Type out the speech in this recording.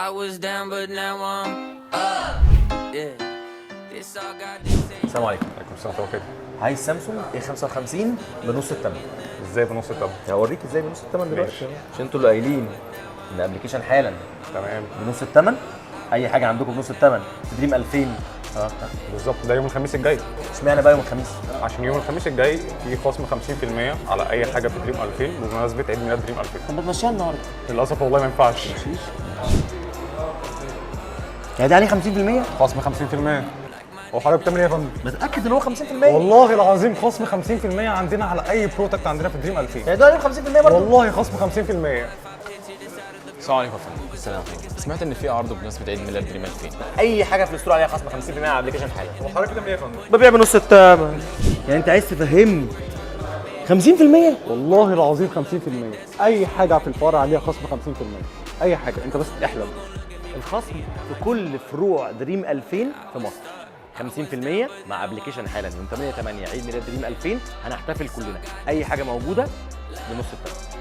I was down, but now I'm up. Yeah. This all got to say. السلام عليكم. عليكم السلام ورحمة الله وبركاته. عايز سامسونج A 55 بنص الثمن. ازاي بنص الثمن؟ هوريك ازاي بنص الثمن دلوقتي. ماشي. عشان انتوا اللي قايلين ان application حالا بنص الثمن، اي حاجة عندكم بنص الثمن في دريم 2000. اه. بالظبط، ده يوم الخميس الجاي. اشمعنى بقى يوم الخميس؟ عشان يوم الخميس الجاي في خصم 50% على اي حاجة في دريم 2000 بمناسبة عيد ميلاد دريم 2000. طب ما تمشيها النهارده. للاسف والله ما ينفعش. يعني ده عليه 50%؟ خصم 50%. هو حضرتك بتعمل ايه يا فندم؟ متاكد ان هو 50%؟ والله العظيم خصم 50% عندنا على اي product عندنا في دريم 2000. يعني ده عليه 50% برضه؟ والله خصم 50%. السلام عليكم يا فندم. السلام عليكم. سمعت ان في عرض بمناسبة عيد ميلاد دريم 2000. اي حاجة في ال store عليها خصم 50% على application حالا. هو حضرتك بتعمل ايه يا فندم؟ ببيع بنص الثمن. يعني انت عايز تفهمني 50%؟ والله العظيم 50%، اي حاجة في الفرع عليها خصم 50%، اي حاجه، انت بس احلم. الخصم في كل فروع دريم 2000 في مصر 50% مع application حالا. يوم 8 8 عيد ميلاد دريم 2000 هنحتفل كلنا، اي حاجة موجودة بنص الثمن.